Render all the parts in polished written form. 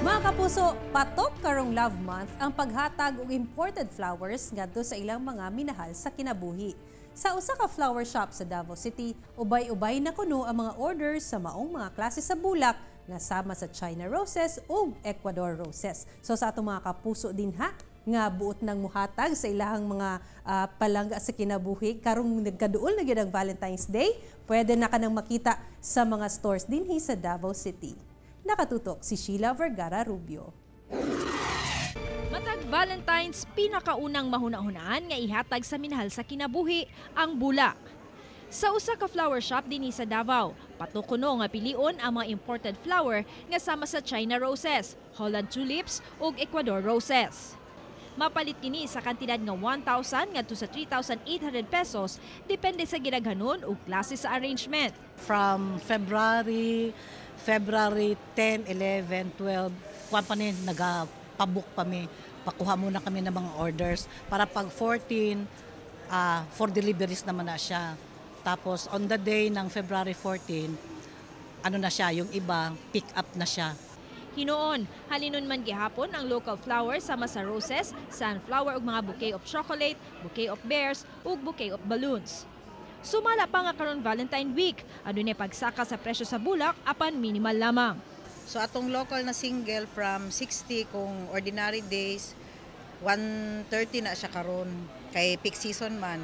Mga kapuso, patok karong Love Month ang paghatag og imported flowers ngadto sa ilang mga minahal sa kinabuhi. Sa usa ka flower shop sa Davao City, ubay-ubay na kuno ang mga orders sa maong mga klase sa bulak nga sama sa China roses ug Ecuador roses. So sa atong mga kapuso dinha nga buot nang muhatag sa ilahang mga palangga sa kinabuhi karong nagkaduol na gyud ang Valentine's Day, pwede na kanang makita sa mga stores dinhi sa Davao City. Nakatutok si Sheila Vergara Rubio. Matag Valentine's, pinakaunang mahuna-hunaan nga ihatag sa minahal sa kinabuhi ang bulak. Sa usa ka flower shop dinhi sa Davao, patok kuno nga pilion ang mga imported flower nga sama sa China roses, Holland tulips ug Ecuador roses. Mapalit kini sa kantidad nga 1,000 ngadto sa 3,800 pesos, depende sa gidaghanon ug klase sa arrangement. From February 10, 11, 12, kuan pa ni, nagapabook pa mi. Pakuha muna kami ng mga orders para pag 14, for deliveries naman na siya. Tapos on the day ng February 14, ano na siya, yung iba, pick up na siya. Hinuon, halinon man gihapon ang local flowers sama sa roses, sunflower ug mga bouquet of chocolate, bouquet of bears ug bouquet of balloons. Sumala pa nga karon Valentine Week, adunay pagsaka sa presyo sa bulak apan minimal lamang. So atong local na single, from 60 kung ordinary days, 130 na siya karon kay peak season man.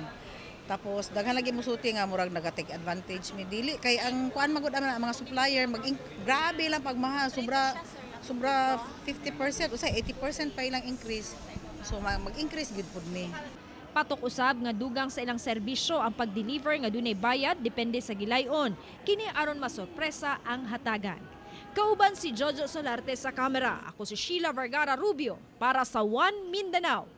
Tapos daghan lagi musulti nga murag naga-take advantage mi. Dili, kay ang kuan magud ang mga supplier, mag grabe lang pagmahal, sobra sobra 50%, usay 80% pa ilang increase. So mag-increase gid pud mi. Patok usab nga dugang sa ilang serbisyo ang pag-deliver nga dunay bayad depende sa gilayon. Kini aron masorpresa ang hatagan. Kauban si Jojo Solarte sa kamera. Ako si Sheila Vergara Rubio para sa One Mindanao.